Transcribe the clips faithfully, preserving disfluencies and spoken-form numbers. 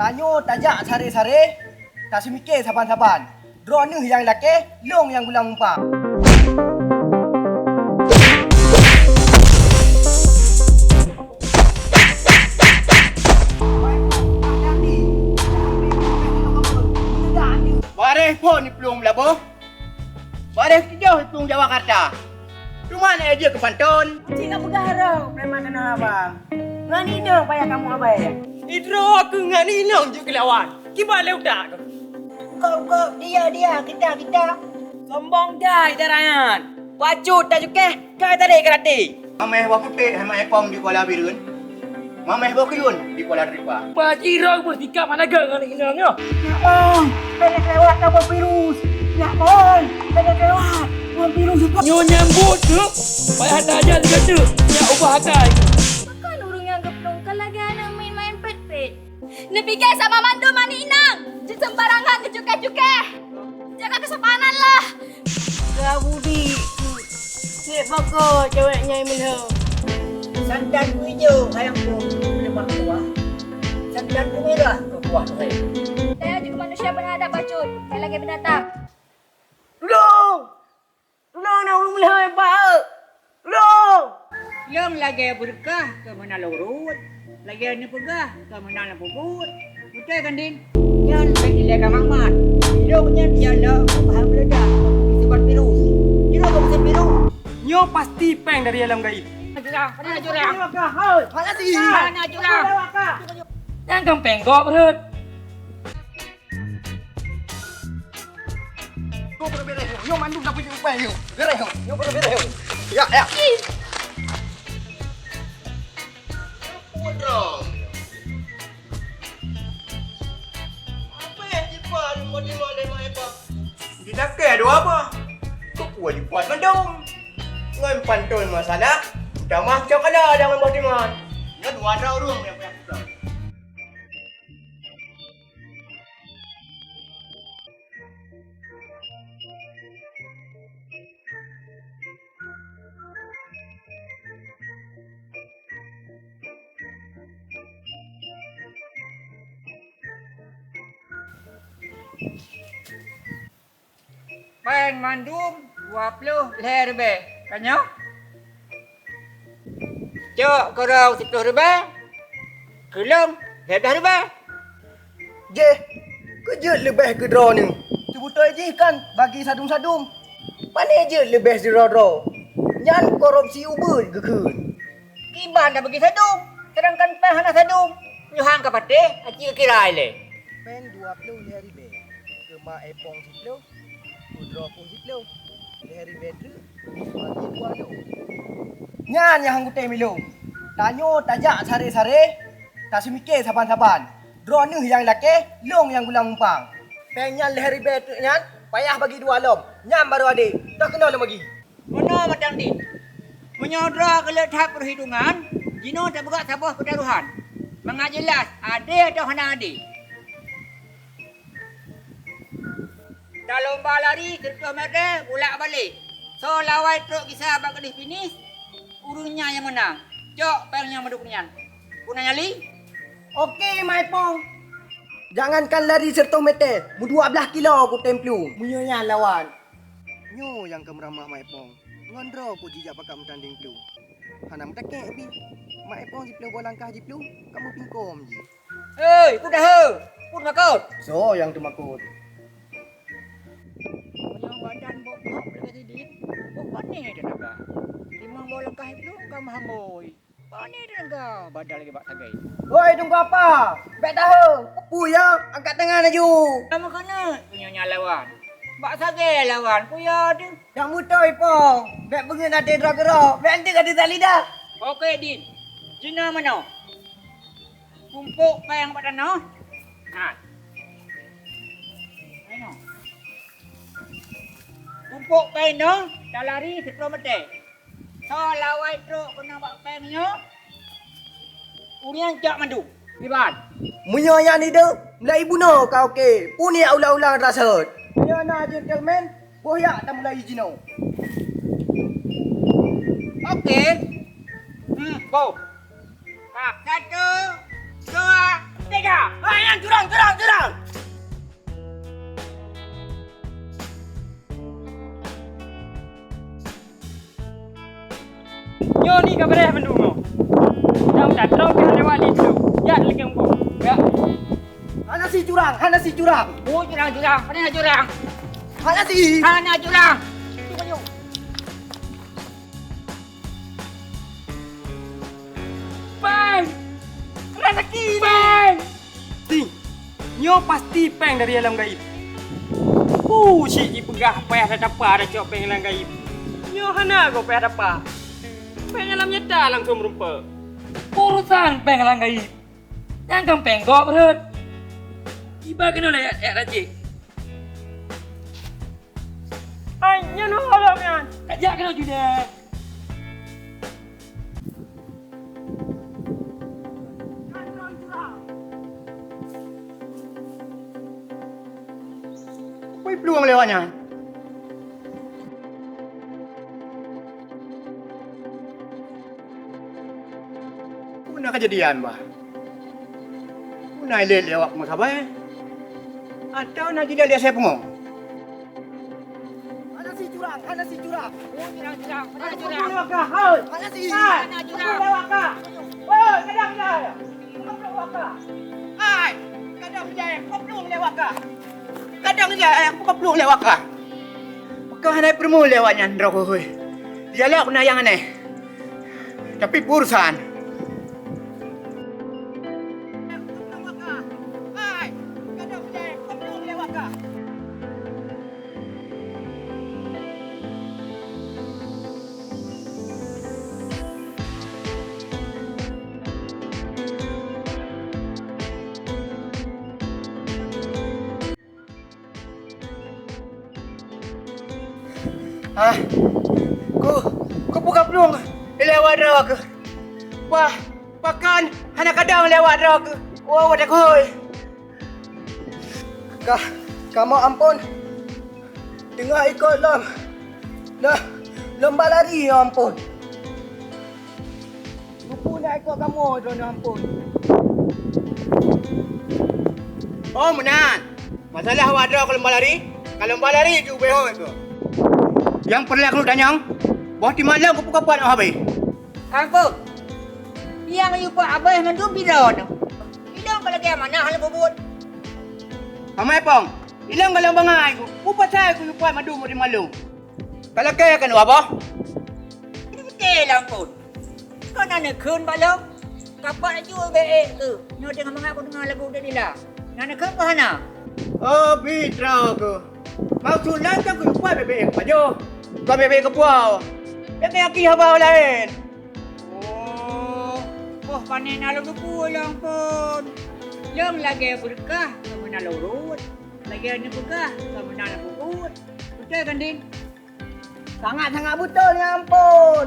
Tanyoe tajak saré-saré, taseumiké saban-saban. Droeneuh nyang lakée, lôn nyang gulang mumpang. Bareh phon di plueng Meulaboh. Bareh tujoh di plueng Jawa Karta. Teuma na jeuet keu panton. Cit ka peugah roh preman tanoh abang. Ngon inong payah kamoe abai. Idroe keuh ngon inong jeuet keu lawan. Kiban lé utak keuh. Kop-kop, dia-dia, kita-kita. Sombong dai tarangan. Pacut tacukéh, ka tarek keu até. Mameh boh putéh hai Mak Epong di Kuala Bireuen. Mameh boh kuyun di Kuala Ripa. Bajirong beusikap hana gét ngon inong nyoe. Nyak Ong, bèk lewat ka boh virus. Nyak Ong, bèk lewat ngon virus itu. Nyoe nyambut tu, payah tajak tiga tu. Nyak ubah akai. Pakon ureueng nyang geuplong ka lagèe aneuk main-main pet-pet. Neupike sama mandum aneuk inong, jeuet sembarangan neucukéh-cukéh. Jaga kesopanan lah. Ka budi, cit boko cewek nyai meulhö. Santan ijo sayang ku lemak kuah. Santan merah keu kuah kue. Saya juga manusia beradab, Bacut. Saya lagi binatang. Duduk! Tulông na ureueng meulhö, Pak! Tulông! Lôn lagèe beureukah keu meunan lôn rhot, lagèe neupeugah keu meunan lôn peubuet. Beutôi kan, Din? Nyan bèk ilèe ka mat-mat. Lôn nyan ya lôn paham meuledak, sebat virus. Jinoe keu meusén virus. Nyoe pasti péng dari alam gaib. Hana curang, hana curang. Hana curang. Nyang kan péng gob rhot. Nyoe peureulèe beres, nyoe mandum dapur jeuet upai nyoe. Beres nyoe, nyoe peureulèe beres. Ya, ya. Putra. Apa yang dibuat mau di mana, Mak Epong? Di takée dua apa? Kok kuah dibuat mandum? Ngon pantôn masalah, tamah cok kala dengan boh timan. Nyoe dua droe ureueng nyang payah putra. Péng mandum dua ploh lhèe ribèe. Ka nyoe? Cok keudroe siploh ribèe, keu lôn lhèe blaih ribèe. Jéh, keu jeuet leubeh keu droeneuh. Seubeutôi jih kan bagi sadum-sadum. Pane jeuet leubeh sidroe-droe. Nyan korupsi ubeut geukheun. Kiban tabagi sadum, seudangkan péng hana sadum. Nyoe han ka patéh, aci geukira ilèe. Péng dua ploh lhèe ribèe, keu Mak Epong siploh, keu droe pih siploh. Lhèe ribèe treuk, bagi dua lôn. Nyan nyang han kutem ilôn. Tanyoe tajak saré-saré, taseumiké saban-saban. Droeneuh nyang lakée, lôn nyang gulang mumpang. Péng nyan lhèe ribèe treuk nyan payah bagi dua lom. Nyan barô adé, toh keunoe lôn bagi. Meunoe mantong deh. Meunyoe droe keuleut that peuhitungan, jinoe tapeugah saboh peutarohan. Mangat jeulaih, adé atawa hana adé. Talomba lari sireutoh meter, bulak balek. Soe lawai trok gisa bak gadoh finish, ureueng nyan nyang meunang. Cok péng nyang mandum nyan. Peue na nyali? Oke, Mak Epong. Jangankan lari sireutoh meter, meudua blaih kilo kutem plueng. Meunyoe nyan lawan. Nyoe nyang keu meuramah Mak Epong. Ngon droe pih jijak pakat meutandeng plueng. Hana meutakek pih. Mak Epong siploh boh langkah jiplueng, ka meupingkom jih. Hei, peue dahé? Peue teumakot? Soe nyang teumakot? Meunyoe badan bok-bok lagèe sidin, bok pané teunaga. Limong boh langkah jiplueng ka meuhambôi. Pane deungon badan lagèe bak sagai. Woi, Teungku Apa, bèk dahé. Peue ya? Angkat tangan laju. Kamu keuneuk meunyoe nyan lawan. Bak sagai lawan, peue ya teuh? Dak meuteui, Pong. Bèk beungeut até droe keudroe. Bèk anteuk até tali dah. Oke, Din. Jinoe meunoe. Tumpok péng bak tanoh. Ha. Ayo. Tumpok péng nyoe, talari siploh meter. Soe lawai trok keunoe bak péng nyoe, ureueng nyan cok mandum. Kiban? Meunyoe nyan ideh, mulai bunoe ka oke. Peue nyak ulang-ulang rasot. Meunyoe na gentleman, boh yak tamulai jinoe. Oke. Hmm, boh. Ka, satu, dua, Tega! Hai, nyan curang, curang, curang! Nyoe ni ka beureh mandum nyoe. Nyang tatroh pih lewat di tu. Jak lagèe engkau. Jak. Hana si curang, hana si curang. Oh, curang, curang. Hana curang. Hana si. Hana curang. Cuba yuk. Bang! Rezeki ni! Bang! Ting, nyoe pasti péng dari alam gaib. Pu, cit jipeugah payah tatapa tacok péng alam gaib. Nyoe hana goe payah tapa. Péng alam nyata langsung meureumpok. Urusan péng alam gaib. Nyang kan péng gob rhot. Iba keunoe lé, eh, Rajeuk. Hai, nyan ho lom nyan. Kajak keunoe Juda. Peue peulueng lewat nyan? Peue na keujadian, bah? Peue na ilét lé awak pungo sabai? Atawa na jilét lé asèe pungo? Hana si curang, hana si curang. Oh, curang, curang. Hana curang. Hana si. Hana curang. Hana curang. Hoi, kadang jai. Buka plueng lewat kah. Hai, kadang jai, buka plueng lewat kah. Kadang jai, buka plueng lewat kah. Bukan hana peurumoh lewat nyan droe keuh. Dialog na nyang aneh. Tapi peue urusan. Ah, ku, ku buka plueng ilèe awak droe keuh. Wah, pakon hana kadang lé awak droe keuh. Woe, watèe keuhôi. Kah, kamoe ampôn. Teungoh ikot lom. Lom, lom ba lari, ya ampôn. Peue na ikot kamoe droeneuh ampôn. Oh, meunan. Masalah awak droe ka lom ba lari, ka lom ba lari ju ubé hôi keuh. Nyang peureulèe keuneuk tanyong, boh teuma lôn keupeue kapan oh habéh? Ampôn. Nyang yue peuhabéh mandum pih droeneuh. Ilôn ka lagèe amanah lôn peubuet. Amai Pong, ilôn ka lôn bangai ku. Peue pasai ku yue peubuet mandum boh teuma lôn? Ka lakèe keuneuk, Abah? Beutôi lom, Pon. Kon na neukheun bak lôn, kapat laju bèk ék keuh. Nyoe teungoh mangat kudeungoe lagu Dek Dila. Na neukheun keuh hana? Oh, bi droe keuh. Maksud lôn kan keuh lupa bèk ék pajoh. Kon bèk ék keupeue. Bèk ék aki haba laén. Oh, boh pané na lôn teupeue lôn, Pon. Lôn lagèe beureukat, kon meunan lôn rhot. Lagèe aneuk peugah, kon meunan lôn peubuet. Beutôi kan, Din? Sangat-sangat beutôi nyan, Pon.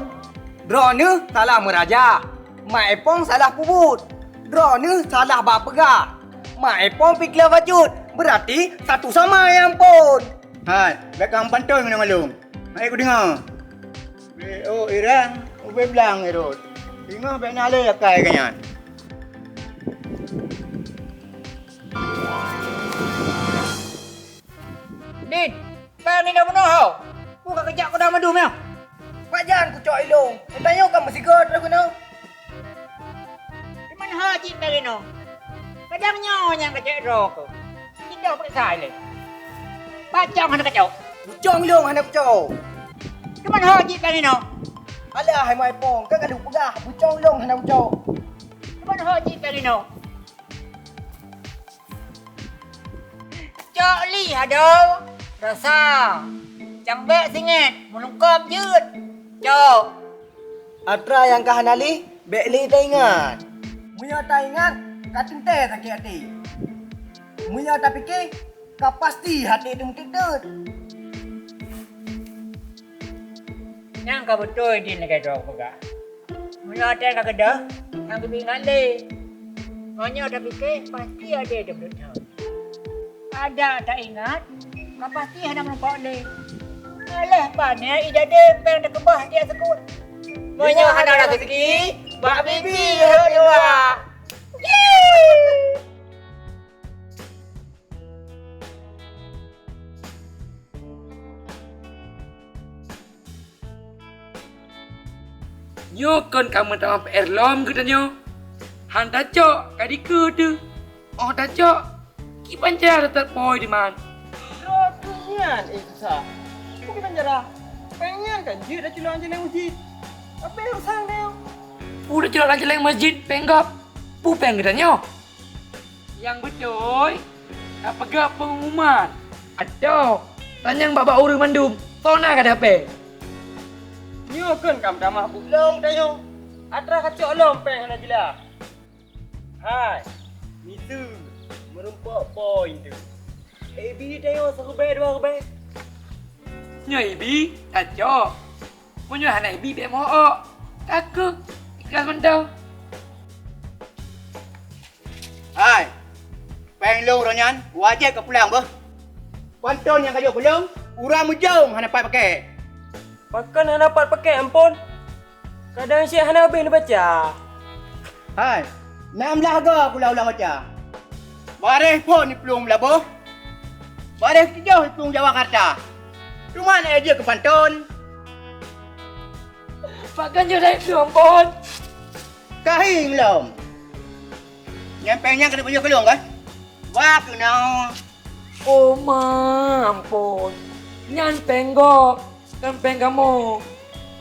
Droeneuh salah meuraja, Mak Epong salah peubuet. Droeneuh salah bak peugah, Mak Epong pih keuleue bacut. Beurati satu sama nyan, Pon. Hai, bèk kang pantôn ngon lôn. Hai, kudeungoe. Ubé, oh, irang, ubé blang irot. Singoh bèk na lé akai geuh nyan. Din, péng nyoe bunoe ho. Peue ka keujak keu dang mandum nyoe? Pajan kucok ilông, tanyoe ka meusigoe droe keunoe. Diman ho cit péng nyoe? Kadang nyoe nyang kacok droe keuh. Cit dong peuriksa ilée. Pacang hana kacok? Bucong ilông hana kucok. Diman ho cit péng nyoe? Alah, hai Mai Pong, ka lôn peugah, bucong ilông hana kucok. Diman ho cit péng nyoe? Cok li adoe rasa, cang bèk singét meulungkop jeuet. Cok. Atra nyang ka hana li, bèk lé taingat. Meunyoe taingat, ka teuntèe sakét até. Meunyoe tapike, ka pasti até teumeuteut-teut. Nyang ka beutôi di lagèe droe peugah. Meunyoe watèe ka keudeh, han geupeuingat lé. Meunyoe tapike, pasti até teumeuteut. Adak taingat, ka pasti hana meurumpok lé. Alah pané idadé péng teukeubah tiek seukut. Meunyoe hana raseuki, bak bibi rhot dua. Yeay! Nyoe kon ka meutamah P R lom geutanyoe. Han tacok ka dikeue teuh. Óh tacok, kiban cara teutap pôi diman. Droe keuh nyan, eh, susah. Kiban cara. Péng nyan ka jeuet taculok lam céléng masjid. Abéh usang deh. Peue taculok lam céléng masjid, péng gob. Peue péng geutanyoe? Nyang beutôi, tapeugah peungumuman. Adoh, tanyong bak-bak ureueng mandum, soe na ka dapée? Nyoe kon ka meutamah buet lom tanyoe. Atra kacok lom péng hana jeulaih. Hai, miseue, meurumpok poin teuh. Ibi tanyoe siribèe dua ribèe. Nyoe ibi, tacok. Meunyoe hana ibi, bèk meu'ok. Ka keuh, ikhlas mantong. Hai, péng lôn uroe nyan wajéb kapulang beuh. Pantôn nyang ka jok keu lôn, uroe meujong hana pat pakèk. Pakon hana pat pakèk, Ampon? Kadang syèh hana habéh neubaca. Hai, nam blah goe kulang-ulang baca. Baréh phôn di plueng Meulaboh, baréh tujoh di plueng Jawakarta. Teuma na jeuet keu pantôn. Pakon jeuet di plueng, Ampon? Ka hieng lom. Nyang péng nyan keuneuk pajoh keu lôn, kan? Wah, keunoe. Oh ma, Ampon. Nyan péng gob, kon péng kamoe.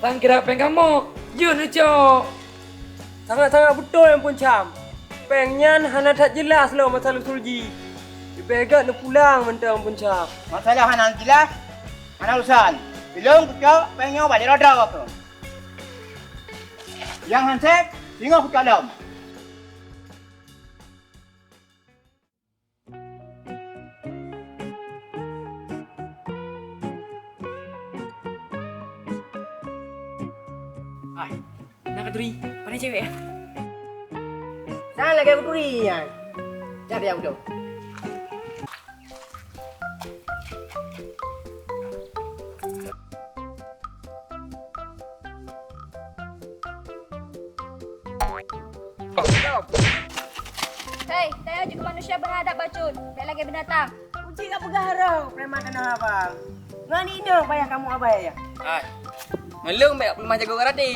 Tan kira péng kamoe, jeuet neucok. Sangat-sangat beutôi, Ampon Syam. Péng nyan hana that jeulaih lom asal usul jih. Leubeh gèt neupulang mantong, Ampon Syam. Masalah hana jeulaih, hana urusan. Ilôn kucok péng nyoe bak droe-droe keuh. Nyang han sép, singoh kucok lom. Hai, na katuri, pandai cewek ya? Nah, lagèe katuri nyan. Cari yang betul. Hei, tanyoe jeuet keu manusia beuhadab bacut, bèk lagèe binatang. Uji ka peugah roh, preman tanoh abang. Ngon inong payah kamoe abai ya. Hai, ngon lôn bèk peuleumah jagoe karate.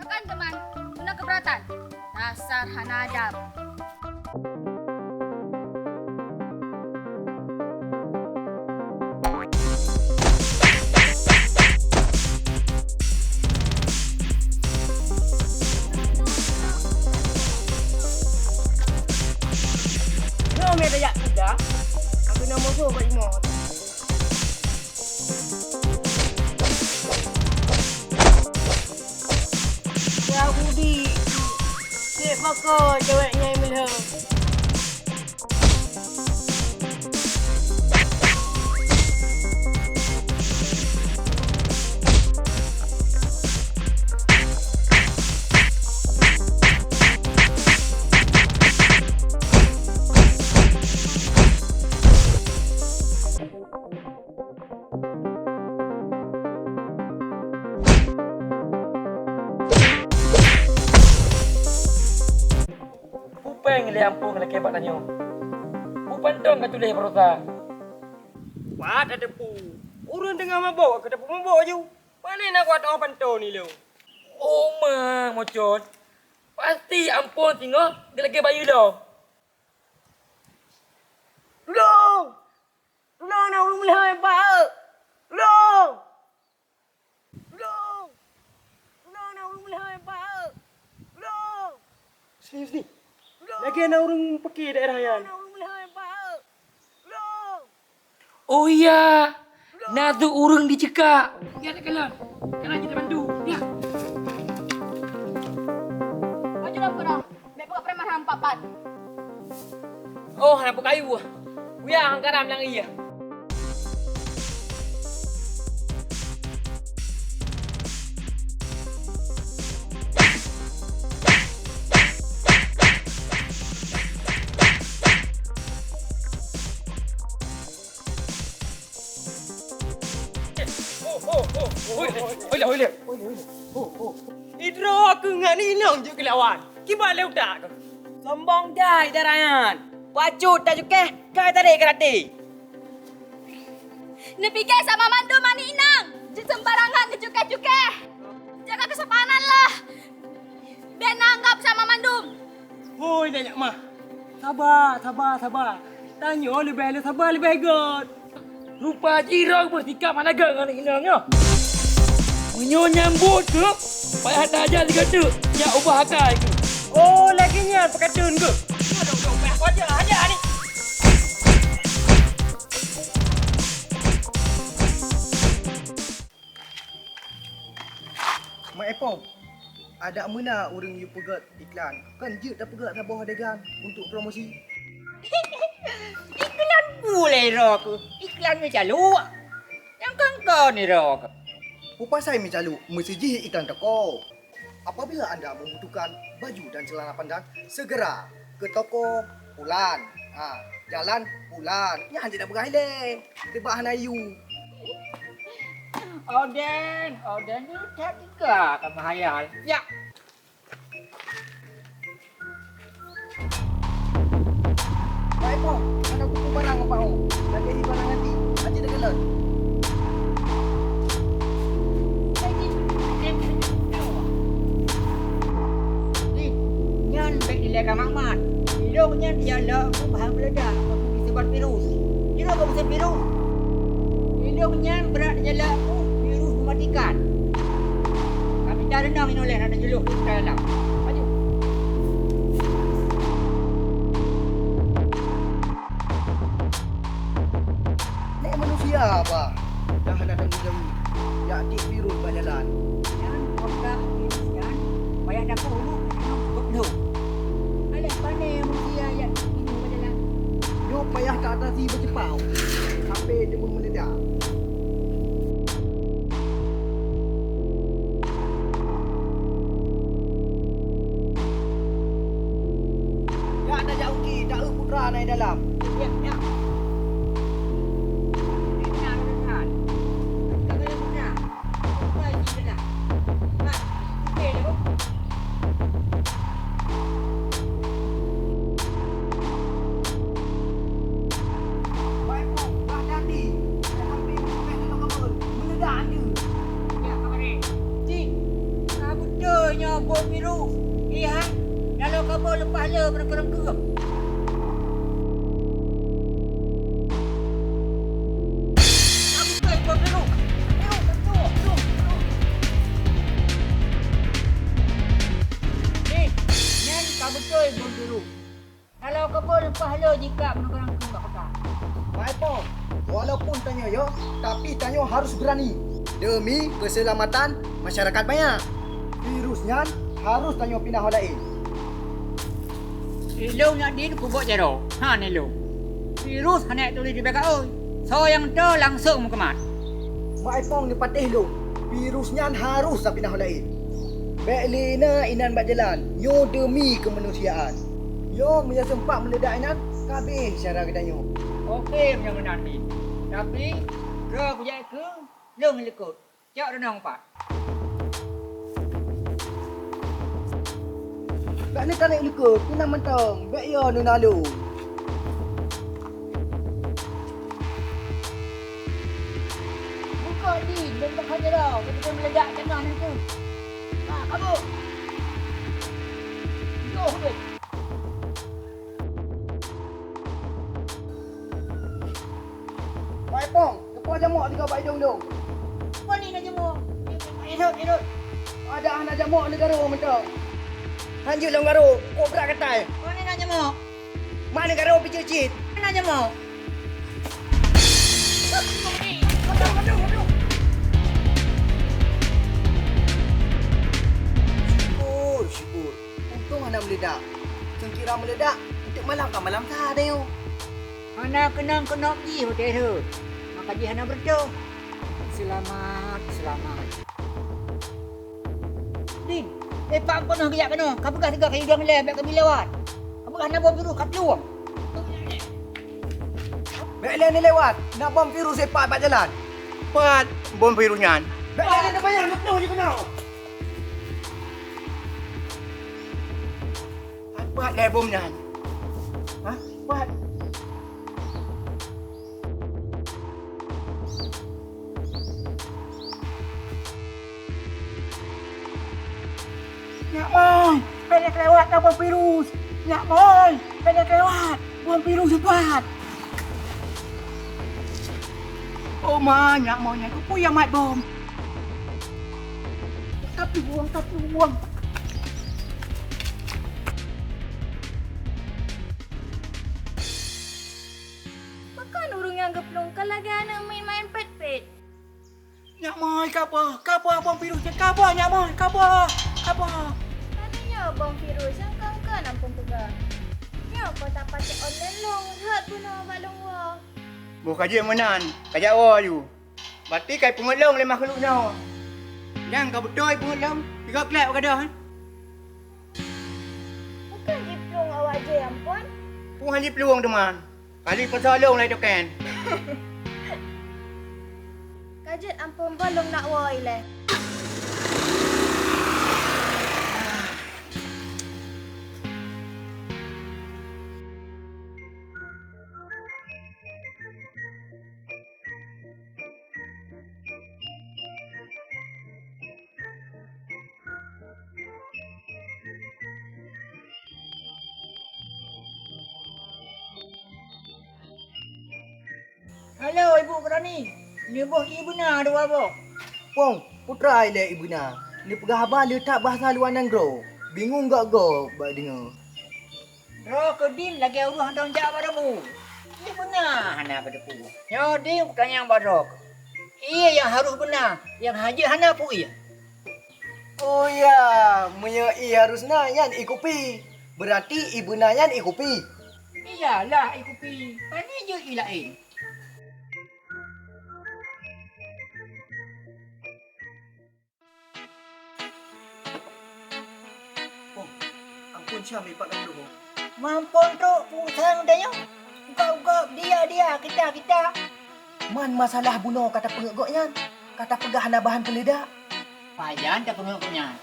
Pakon teuma, meunan keubeuratan. Dasar hana adab. Nyoe meunan jak kuda, aku na musoh bak imoe. Yahudi, cit pakon cewek nyang meulhö. Peue péng lé Ampon lakèe bak tanyoe? Peue pantôn ka tuléh baroesa? Pat tateupeue? Ureueng teungoh mabök ka tateupeue mabök ju. Pane na kuat oh pantôn ilôn? Oh ma, mocon. Pasti Ampon singoh geulakèe bayeue lom. Tulông! Tulông na ureueng meulhö, Pak! Tulông! Tulông! Tulông na ureueng meulhö, Pak! Tulông! Sini, sini. Tulông! Lagèe na ureueng pike daerah nyan. Tulông na ureueng meulhö, Pak! Tulông! Oh ya, na tu ureueng jiceukak. Ya, tak kalon. Kana jeuet bantu. Ya. Maju dalam kena. Bèk peugah preman han pat-pat. Oh, hana peukayu. Kuya han karam nyang ié. Hoi, hoi, hoi, hoi. Idroe keuh ngon inong jeuet keu lawan. Kiban lé utak keuh. Sombong jai dara nyan. Bacut tacukéh, ka tarek karate. Neupike sama mandum aneuk inong. Jeuet seumbarangan neucukéh-cukéh. Jaga keusopanan lah. Bék na anggab sama mandum. Hoi, nyak mah. Saba, saba, saba. Tanyoe leubeh le saba leubeh göt. Rupa jih droe beusikap hana göt ngon inong nyoe. Meunyoe nyang buet keuh, payah tajak sigoe teuk, jak ubah akai keuh. Oh, lagèe nyan peukateun keuh. Aduh, aduh, payah kujak, hana ni. Mak Epong, adak meuna ureueng yue peugöt iklan, kan jeuet tapeugöt saboh adegan untuk promosi. Iklan peue lé droe keuh? Iklan meucalok. Nyang kongkon droe keuh. Peue pasai meucalok, meuseujih iklan toko. Apabila anda membutuhkan baju dan celana panjang, segera ke toko Pulan. Ha, jalan Pulan. Nyan jeuet tapeugah ilèe. Teuba hana yue. Oden, oden ni that teuka ka meuhayal. Ya. Baik, Pong. Ada buku barang, Pak, oh. Lagi di barang nanti. Aja dekat. Nyan bèk dilèe ka mat-mat. Ilong nyan dialek ku bahan meuledak, aku disebat virus. Ilong ka busen virus. Ilong nyan brat dialek ku virus mematikan. Kami dah renang inoe leh, nak juluh kita dalam. Maju. Nek manusia, bah, dah hana tanggong jaweueb. Jak tiek virus bak jalan. Nyan, kontak virus nyan, payah dakoh uroe, nyoe cukup lhok. Alah, pane manusia jak tiek virus bak jalan. Nyoe payah taatasi beuceupau, sampai deungon meuledak. Jak tajak uki, taeu putra na dalam. Ya, ya. Ini benar, benar. Kita boleh benar. Bukan itu benar. Mat, oke, ya, Bu. Baik, Bu. Bah Dandi. Dah sampai, dah sampai dalam kabel. Meuledak anda. Ya, kabaré. Cit, ka beutôi nyoe bom virus. Iya, dalam kabel leupah le beureukeureueng. Ka beutôi bom virus. Virus, virus, virus. Cit, nyan ka beutôi bom virus. Kalau kabel leupah le jikak meunurunkan bak kota. Baik, Pong. Walaupun tanyoe yo, tapi tanyoe harus berani demi keselamatan masyarakat banyak. Virus nyan harus tanyoe pinah u laén. Ilong nyak din kubok jaroe, han ilong. Virus hana tuléh di baka oi. Soe nyang toe langsong meukeumah. Mak Epong neupatéh lôn, virus nyan harôh tapinah u laén. Bèk lé na inan bak jalan, nyoe deumi keumanusiaan. Nyoe meunyoe seumpat meuledak inan, ka abéh syedara geutanyoe. Oke, meunyoe meunan, Din. Tapi, droe kujak keu lôn likot. Cok deunong pat. Bèk neukalon likot, keunan mantong, bèk yo neunalô. Bukon di, lôn bak khaja dah, beutôi meuledak teungoh nyan tu. Ha, kabut. Yoh, beuh. Wai Pong, teupeue jamok tiga bak idong dong. Peue ni na jamok? Irot, irot. Ada hana jamok neugaro mantong. Hanjeuet lôn garo, kok brat katai. Peue ni na jamok? Mak neugaro pijeuet cit. Na jamok. Aduh, aduh, aduh. Syukur, syukur. Untông hana meuledak. Seukira meuledak, eunteuk malam ka malam sa tanyoe. Hana keunong keunong jih watèe rhot. Maka jih hana beureutoh. Seulamat, seulamat. Din, eh, Pak Peunoh geujak keunoe, ka peugah sigoe kayue dong ilèe, bèk kami lewat. Ka peugah na bom virus ka plueng. Bèk lé neulewat, na bom virus sipat bak jalan. Pat bom virus nyan? Bèk lé neupayah, neupeunoh jih keunoe. Pat lé bom nyan? Hah? Pat? Nyak, Mang! Bèk lewat na bom virus. Nyak moi, bèk lewat. Bom virus seumpat. Oh ma, nyak moi nyan, peue nyang mat bom? Tapi buang, tapi buang. Pakon ureueng nyang geuplueng ka lagèe aneuk miet main pet-pet? Nyak moi, kaba, kaba bom virus nyan, kaba nyak moi, kaba, kaba. Tadi nyoe bom virus nyang kön-kön ampôn peugah. Nyoe kota paték online lôn rhot bunoe bak lôn woe. Boh ka jeuet meunan, ka jak woe aju. Berarti ka ipeungeut lôn lé makhluk nyoe. Nyang ka beutôi ipeungeut lôn, tiga klek ka deuh, eh. Pakon jiplueng awak jih ampôn? Peue han jiplueng teuma. Kali peusoe lôn lé token. Ka jeuet ampôn, bah lôn nak woe ilèe. Halo, Ibu Keurani. Neuboh ié beuna dua boh. Pong, peue treuk ilèe ié beuna? Neupeugah haba le that bahasa luwa nanggroe. Bingung gob-gob bak deungoe. Droe keuh dum lagèe ureueng hana jak bak dabu. Ié beuna hana kateupeue. Nyoe dum kutanyong bak droe keuh. Ié nyang harôh beuna, nyang hana jeuet hana peue ié. Oh ya, meunyoe ié harôh na, nyan ié kupi. Beurati ié beuna nyan ié kupi. Iyalah ié kupi. Pane jeuet ié laén? Oh, ampôn, siam ipat gandom, oh. Mampôn trok pusang tanyoe. Gob-gob, dia-dia, kita-kita. Man masalah bunoe ka tapeungeut gobnyan, ka tapeugah hana bahan peuleudak. Pajan tapeungeut gobnyan?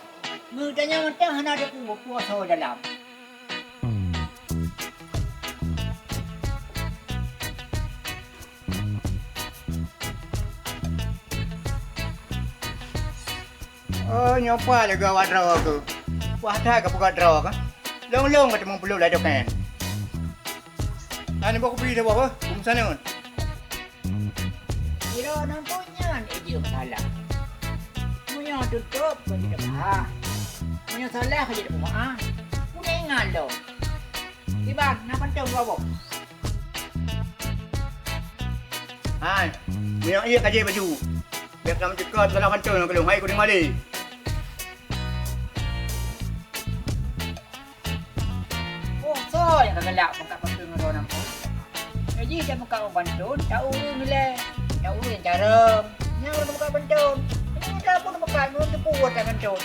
Geutanyoe mantong hana teupeue peue soe dalam. Oh, nyoe pat lagèe awak droe keuh. Wah, that ka peugah droe keuh. Lôn-lôn ka teumeupeuleueh laju kan. Nyan boh kupi saboh, beuh, bungsa nyan. Sidroe nanggroe nyan ijeuem salah. Meunyoe tutôp ka jiteuka, meunyoe salah ka jiteupeumeu'ah, keuneuk ingat lom. Iban, na pantôn dua boh. Hai, meunyoe ié ka jih baju, bèk lam cukot salah pantôn ngon lôn, hai kuning mali. Oh, soe nyang ka galak meukat pantôn ngon droeneuh? Jadi, dak meukat pantôn, ta ureueng ilèe, ta ureueng carông. Nyang ureueng meukat pantôn, nyang dak pun meukat ngon teupeue watèe pantôn.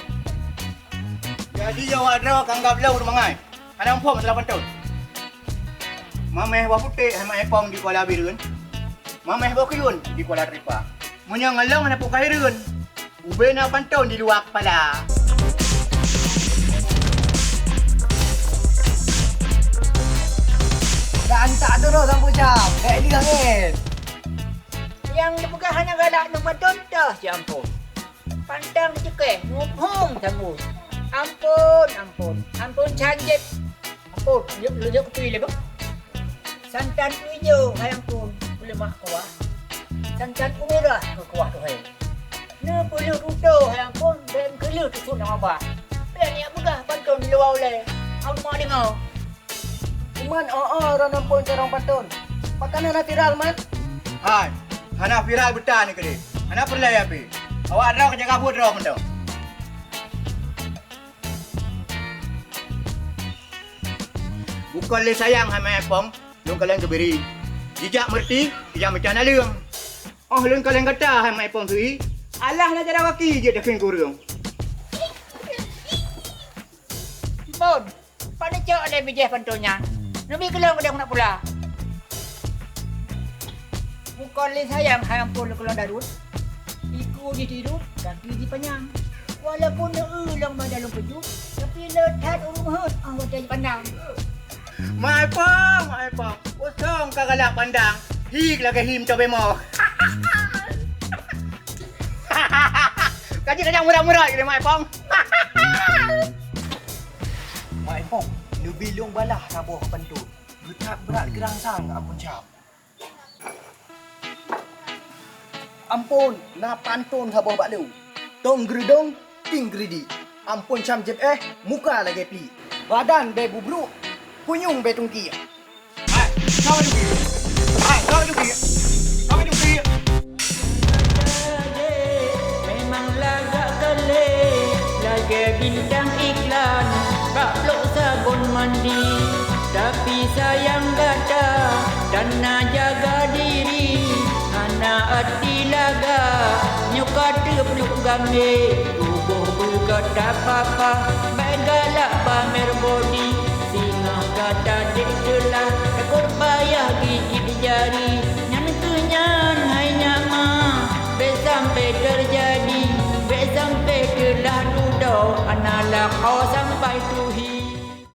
Jadi, awak droe ka anggab lôn ureueng mangai. Hana muphom masalah pantôn. Mamèh boh putéh hai Maépong di Kuala Bireuen. Mamèh boh kuyun di Kuala Tripa. Meunyoe ngon lôn hana peue ka hireuen, ubé na pantôn di luwa keupala. Dan tak terus lampu jam, gak ini angin. Nyang dipeugah hana galak ngon pantôn, toh si ampôn. Pantang dicukèh, muphom tanggôi. Ampôn, ampôn, ampôn can jeuet. Ampôn, lôn jok kupi lé, beuh. Santan ijo, hai ampôn, peuleumah kuah. Santan umirah keu kuah tuhé. Neupeuleueh tutoe, hai ampôn, bèk meukeuleuh teusut lam aba. Bèk neujak peugah pantôn di luwa ulèe. Awak deungoe. Kuman, oh, oh, droeneuh ampôn carông pantôn. Pakon hana viral, man? Hai, hana viral beuta nyoe keudéh. Hana peureulèe pih. Awak droe ka jaga buet droe mantong. Bukon lé sayang hai Maépong, lôn kalon keubiri. Jijak meureuti, jijak meucah naleueng. Oh lôn kalon gata hai Maépong sui, alah na jaroe gaki jeuet dakheun keu ureueng. Ampôn, pane cok lé bijéh pantôn nyan. Neubi keu lôn keudéh keuneuk pula. Bukon lé sayang hai ampôn lôn keulôn darôt. Iku jih tidup, gaki jih panyang. Walaupun neueu lôn bak dalông keujut, tapi le that ureueng meuheuet 'oh watèe jipandang. Maépong, Maépong, usông ka galak pandang, hi lagèe hi meucobémo. Ka jeuet tajak meurat-meurat lé Maépong. Hong, neubi lôn balaih saboh pantôn. Geutak brat geurangsang ampôn cam. Ampôn, na pantôn saboh bak lôn. Tông geureudong, ting geureudi. Ampôn cam jép éh, muka lagèe pli. Badan bèe bubruek, punyueng bèe tungkiek. Hai, kau ni. Hai, kau ni. Kau ni. Memang lagak galeh, lagèe bintang iklan bak blok sabon mandi. Tapi sayang gata, dan na jaga diri, hana até lagak, nyoe ka teupluek gamé, tuboh beugat that papa, bèk galak pamer bodi. Singoh gata dek teulah, takot payah gigit jari. Nyan keuh nyan hai nyak ma, bèk sampai teujadi, bèk sampai teulah dudoe, hana lakoe sampai